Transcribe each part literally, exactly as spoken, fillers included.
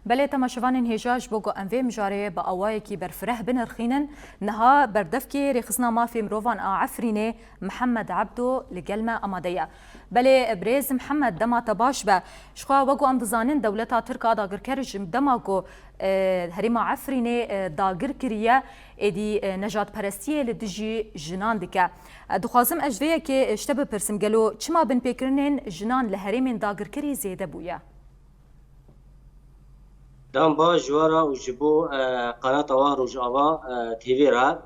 Belê temaşevanên hêja, ji bo ku em vê mijarê bi awayekî berfireh binirxînin, niha berdevkê Rêxistina Mafê Mirovan a Efrînê Mihemed Ebdo li gel me amade ye. Belê birêz Mihemed, dema te baş be. Ji xwe wek ku em dizanin, dewleta Tirk a dagirker ji dema ku, e, herêma Efrînê, e, dagir kiriye, êdî, e, nejadperestiyê li dijî jinan dike. E, dixwazim ez ji vê yekê, e, ji te bipirsim, gelo çima binpêkirinên jinan li herêmên dagirkerî zêde bûye? Dem baş ji we re û ji bo, e, qenata we Rojava, e, T V re.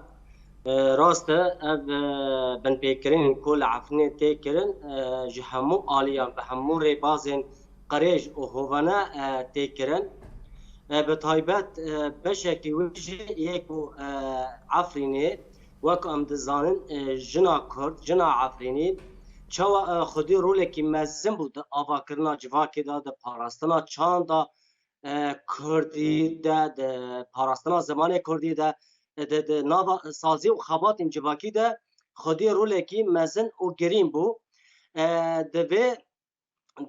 E, rast e, ev, e, binpêkirinên ku li Efrînê tê kirin, e, ji hemû aliyan, bi hemû rêbazên qirêj û hovane, e, tê kirin. E, bi taybet, e, beşekî wê jî yê ku, e, Efrînê, wek em dizanin, e, jina Kurd, jina Efrînî, çawa, e, xwedî rolekî mezin bû di avakirina civakê de, di parastina çanda, e, Kurdî de, di parastina zimanê Kurdî de, e, di, di nava sazî û xebatên civakî de xwedî rolekî mezin û girîn bû. E, di vê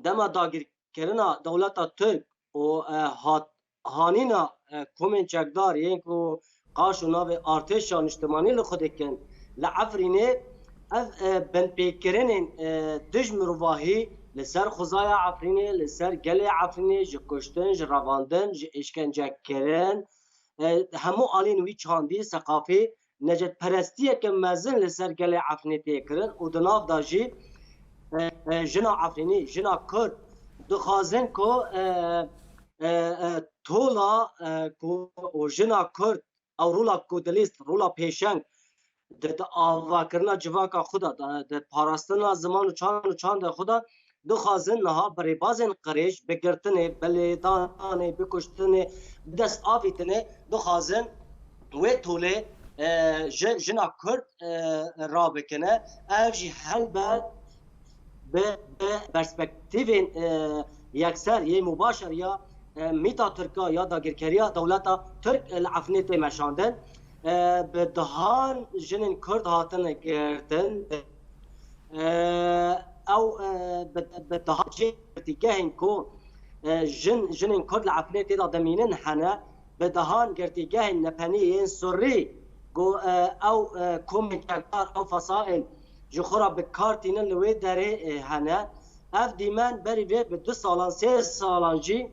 dema dagirkirina dewleta Tirk û, e, hat, hanîna, e, komên çekdar yên ku qaş û navê artêşa niştimanî li xwe dikin li Efrînê, ev, e, binpêkirinên, e, dij mirovahî li ser xwezaya Efrînê, li ser gelê Efrînê, ji kuştin, ji revandin, ji îşkencekirin, e, hemû aliyên wî çandî, seqafî, necetperestiyeke mezin li ser gelê Efrînê tê kirin û di nav de jî, e, e, jina Efrînî, jina Kurd dixwazin ku, e, e, e, tola, e, ku û jina Kurd ew rola ku dilîst, rola pêşeng di, di avakirina civaka xwe de, di, di parastina ziman û çand û çanda xwe de dixwazin niha bi rêbazên qirêj, bi girtinê, bi lêdanê, bi kuştinê, bi dest avîtinê dixwazin wê tolê, e, ji jina Kurd, e, rabikine. Ev jî helbet bi, bi perspektîvên, e, yekser yê mubaşer ya, e, mîta Tirka ya dagirkeriya dewleta Tirk, e, li Efrînê tê meşandin. E, bi dihan jinên Kurd hatine girtin. E, ew, e, bi, bi dihan jê girtîgehên ku, e, jin, jinên Kurd li Efrînê tê de dimînin hene. Bi dihan girtîgehên nepenî yên surî ku, e, ew, e, komên çekdar, ew fesaên ji xwe re bi kar tînin li wê derê, e, hene. Ev dîmen berî vê bi du salan, sê salan jî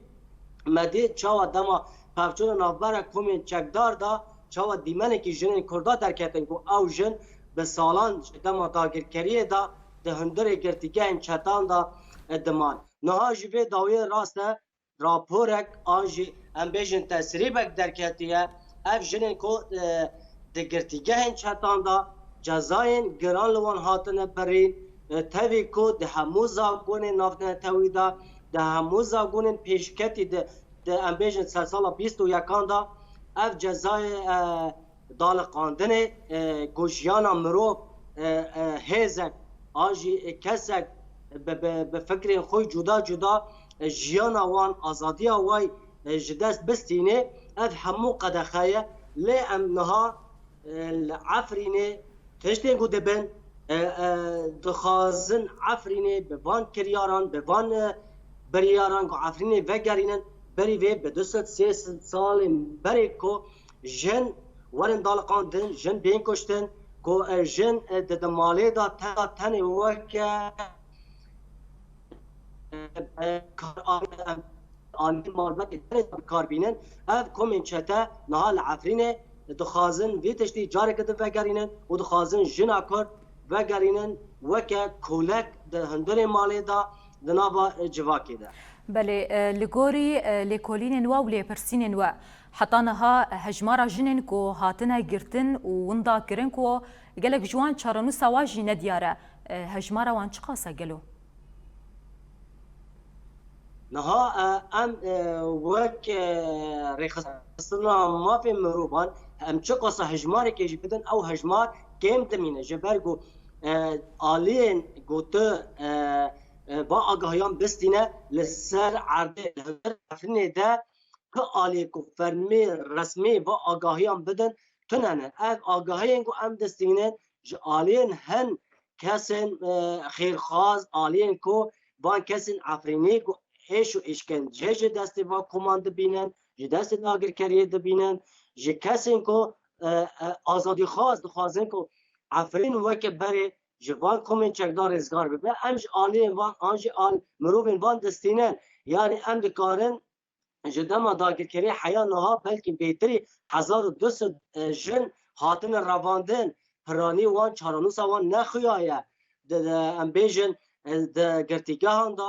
me dî çawa dema pevçûna navbera komên çekdar de çawa dîmenekî jinên Kurda derketin ku ew jin bi salan ji dema dagirkeriyê de di hundirê girtîgehên çetan de, e, diman. Niha jî vê dawiyê rast e, raporek an jî em bêjin tesrîbek derketiye. Ev jinên ku, e, di girtîgehên çetan de cezayên giran li wan hatine birîn, e, tevî ku di hemû zagonên navnetewî de, di hemû zagonên pêşketî de, di em bêjin sersala bîst û yekan de ev cezayê, e, daliqandinê, e, ku jiyana mirov, e, e, hêzek an jî kesek bi, bi, bi fikrên xwe cuda cuda, e, jiyana wan, azadiya way, e, ji dest bistîne, ev hemû qedexe ye. Lê em niha, e, li Efrînê tiştên ku dibin, e, e, dixwazin Efrînê bi van kiryaran, bi van, e, biryaran ku Efrînê vegerînin, berî vê bi du sed sê sed salên berê ku jin werin daliqandin, jin bên kuştin, ku, e, jin, e, di, di malê de te-, tenê weke, e, e, kar alî malbetê tenê bi kar bînin. Ev komên çete niha li Efrînê dixwazin vî tiştî careke din vegerînin û dixwazin jina Kurd vegerînin weke kolek di hundirê malê de, di nava, e, civakê de. Belê, e, li gorî, e, lêkolînên we û lêpirsînên we, heta niha hejmara jinên ku hatine girtin û winda kirin ku gelek ji wan çarenûsa wan jî nediyar e, e, hejmara wan çiqas e gelo? Niha, e, em, e, wek, e, rêxistina mafê mirovan em çiqasa hejmarekê jî bidin, ew hejmar kêm dimîne. Ji ber ku, e, aliyên ku tu, e, e, va agahiyan bistîne li ser erdê, li hundir Efrînê de tu aliyê ku fermî, resmî va agahiyan bidin, tune ne. Ev agahiyên ku em distînin ji aliyên hin kesên, e, xêrxwaz, aliyên ku van kesên Efrînî ku êş û îşkence ji destê van koman dibînin, ji destê dagirkeriyê dibînin, ji kesên ku, e, e, azadîxwaz dixwazin ku Efrîn weke berê ji van komên çekdar rizgar bibe. Em ji aliyên van an jî al mirovên van distînin. Yanî em dikarin ji dema dagirkeriyê heya niha belkî bêtirî hezar û du sed, e, jin hatine revandin, piranî wan, çarenûsa wan nexuyaye. Di, di, em bêjin, e, di girtîgehan de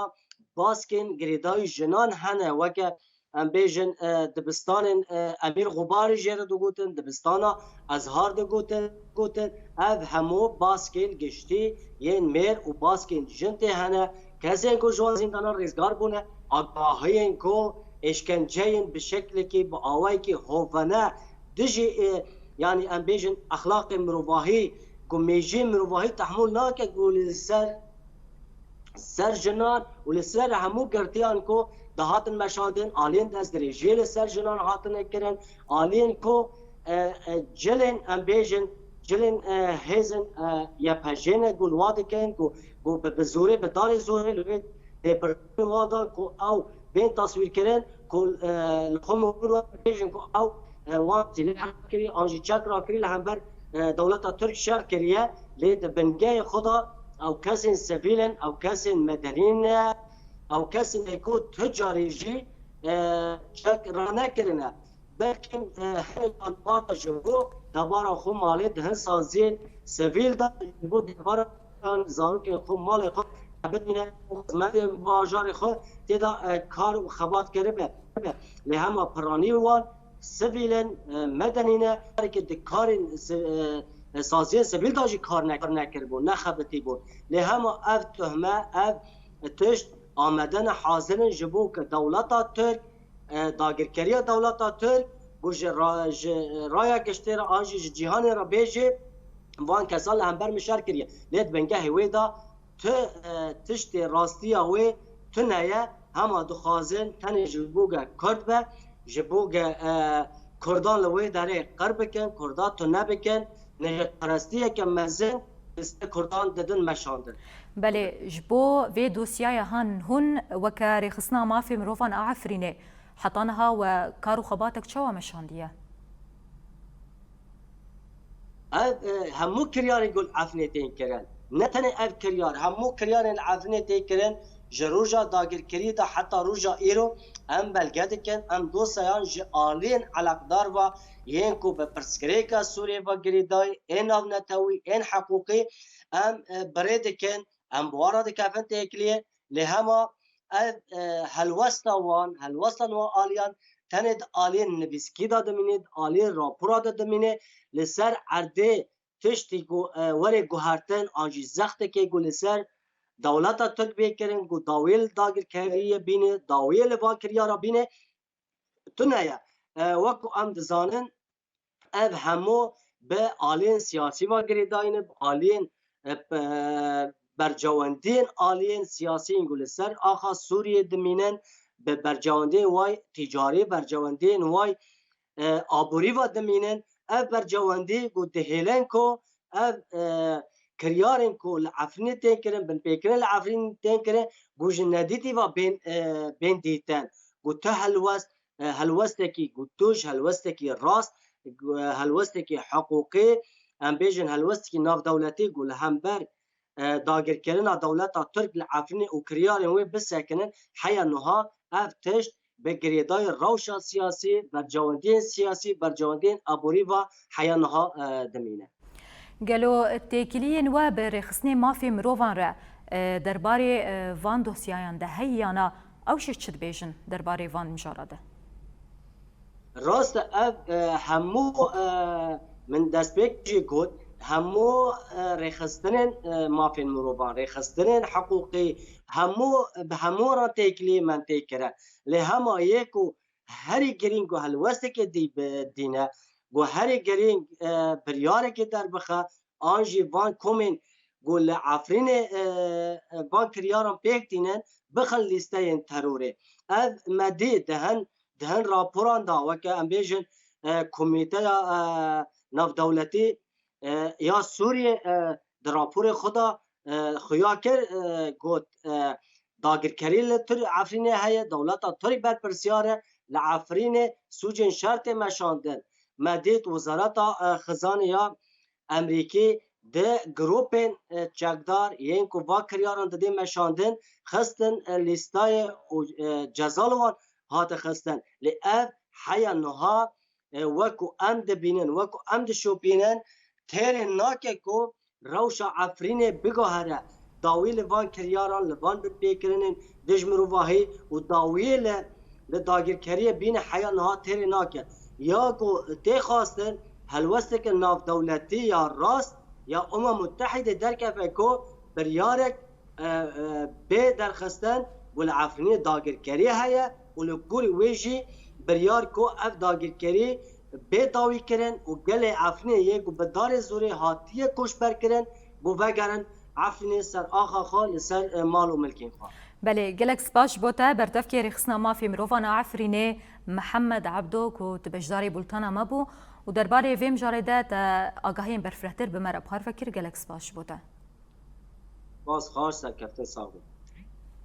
baskên girêdayî jinan hene, weke em bêjin, e, dibistanên, e, Emîr Xubarî jê re digotin, dibistana Ezhar digotin, gotin, ev hemû baskên giştî yên mêr û baskên jin tê hene. Kesên ku ji wan zîndanan rêzgar bûne, agahiyên ku êşkenceyên bi şeklekî, bi awayekî hovane dijî, e, yanî em bêjin exlaqê mirovahî, ku mêjiyê mirovahî tehmûl nake, ku li ser ser jinan û li ser hemû girtiyan ku dihatin meşandin, aliyên destdirêjiyê li ser jinan hatine kirin, aliyên ku, e, e, cilên, em bêjin, cilên, e, hêzên, e, Y P J ne ku li wa dikin, ku, ku bi, bi zorê, bi darê zorê li wê têpirkirin wan dan ku ew bên taswîrkirin, ku, e, li xwe mûbûn wan bêjin ku ew, e, wan zîlê heq kirî, an jî çek rakirî li hember, e, dewleta Tirk şer kiriye, lê di bingehê xwe de ew kesên sivîl in, ew kesên medenî ne, ew kesên ê ku tu carî jî, e, çek ranekirine. Belkî, e, hin malbata ji bo debara xwe malê di hin saziyên sivîl de, ji bo debara zarokên xwe, malê xwe, bidîne xizmetê bajarê xwe tê de, e, kar û xebat kiribe. Lê hema piranî wan sivîl in, e, medenî ne, herkê di karên si-, e, e, saziyên sivîl de jî kar ne-, kar nekiribû, nexebitîbû. Lê hema ev tuhme, ev tişt amede ne, hazir in ji bo ku dewleta Tirk, e, dagirkeriya dewleta Tirk, ku ji ra-, ji raya giştê re an jî ji cîhanê re bêjê, van kesan li hember min şer kiriye. Lê di bingehê wê de tu, e, tiştê rastiya wê tune ye, hema dixwazin tenê ji bo ge Kurd be, ji bo ge, e, Kurdan li wê derê qir bikin, Kurda tune bikin, nijadperestiyeke mezin li ser Kurdan didin meşandin. Belê, ji bo vê dosyaya han hûn weke Rêxistina Mafê Mirovan a Efrînê heta niha we kar û xebatek çawa meşandiye? Ev, e, hemû kiryarên ku li Efrînê tên kirin. Ne tenê ev kiryar, hemû kiryarên li Efrînê tên kirin, ji roja dagirkeriyê de heta roja îro em belge dikin, em dosyayan ji aliyên eleqdar ve yên ku bi pirsgirêka Sûriyê ve girêdayî, ên navnetewî, ên hiqûqî, em, e, bi rê dikin, em bi wan re dikevin têkiliyê, lê hema ev, e, helwesta wan, helwestan wan aliyan tenê di aliyên nivîskî de dimîne, di aliyên rapora de dimîne, li ser erdê tiştî ku, e, were guhertin an jî zextekê ku li ser dewleta Tirk bê kirin, ku dawiyê li dagirkeriyê bîne, dawiyê li van kiryara bîne, tune ye. E, wek ku em dizanin, ev hemû bi aliyên siyasî ve girêdayî ne, bi aliyên, e, pe-, bercewendiyên aliyên siyasî yên ku li ser axa Sûriyê dimînin, bi bercewendiyên way tîcarî, bercewendiyên way, e, aborî ve dimînin. Ev bercewendî ku dihêlin ku ev, e, kiryarên ku li Efrînê tên kirin, binpêkirin li Efrînê tên kirin, ku ji nedîtî ve bên, e, bên dîtin. Ku tu helwest, e, helwestekî, ku tu ji helwestekî rast, ku, e, helwestekî hiqûqî, em bêjin helwestekî navdewletî ku li hember, e, dagirkirina dewleta Tirk li Efrînê û kiryarên wê bisekinin, heya niha ev tişt bi girêdayî rewşa siyasî, bercewendiyên siyasî, bercewendiyên aborî ve heya niha, e, dimîne. Gelo têkiliyên we bi rêxistinê mafê mirovan re, e, derbarê, e, van dosyayan de heye ya na? Ew jî çi dibêjin derbarê van mijara de? Rast e, ev, e, hemû, e, min destpêk jî got, hemû, e, rêxistinên, e, mafên mirovan, rêxistinên hiqûqî, hemû, bi hemû re têkiliyê me tê kire. Lê hema yê ku herî girîng ku helwestekê dî bi-, dîne, ku herî girîng, e, biryarekê derbixe, an jî van komên ku li Efrînê, e, e, van kiryaran pêk tînin, bixin lîsteyên terorê. Ev me dî di hin, di hin raporan de, weke em bêjin, e, Komîteya, e, Navdewletî, e, ya Sûriyê, e, di raporê xwe de, e, xuya kir, e, got, e, Dagirkerî li Efrînê heye, dewleta Tirk berpirsyar e, li Efrînê sûcên şer tê meşandin. Me dît Wezareta e, Xizanê ya Amerîkî di grûpên e, çekdar yên ku va kiryaran didê meşandin, xistin e, lîstayê û e, ceza li wan hate xistin. Lê ev heya niha e, wekû em dibînin, wekû em dişopînin, têrê nake ku rewşa Efrînê biguhere, dawî li van kiryaran, li van binpêkirinên dij mirovahî û dawiyê li, li dagirkeriyê bîne heya niha têrê nake. Ya ku tê xwestin helwesteke navdewletî ya rast ya Umem Mutehîdê derkeve ku biryarek e, e, bê derxistin ku li Efrînê dagirkerî heye û li gorî wê jî biryar ku ev dagirkerî bê dawî kirin û gelê Efrînê yê ku bi darê zorê hatiye koçber kirin, ku vegerin Efrînê ser axa xwe li ser e, mal û milkên xwe. Belê, gelek spas ji bo te, bertevkê rêxistina mafê mirovan a Efrînê, Mihemed Ebdo, ku tu beşdarê bultana me bû û derbarê vê mijarê de te agahiyên berfirehtir bi me re parve kir, gelek spas ji bo te. Spas, xaş, serkeftin, sax bin.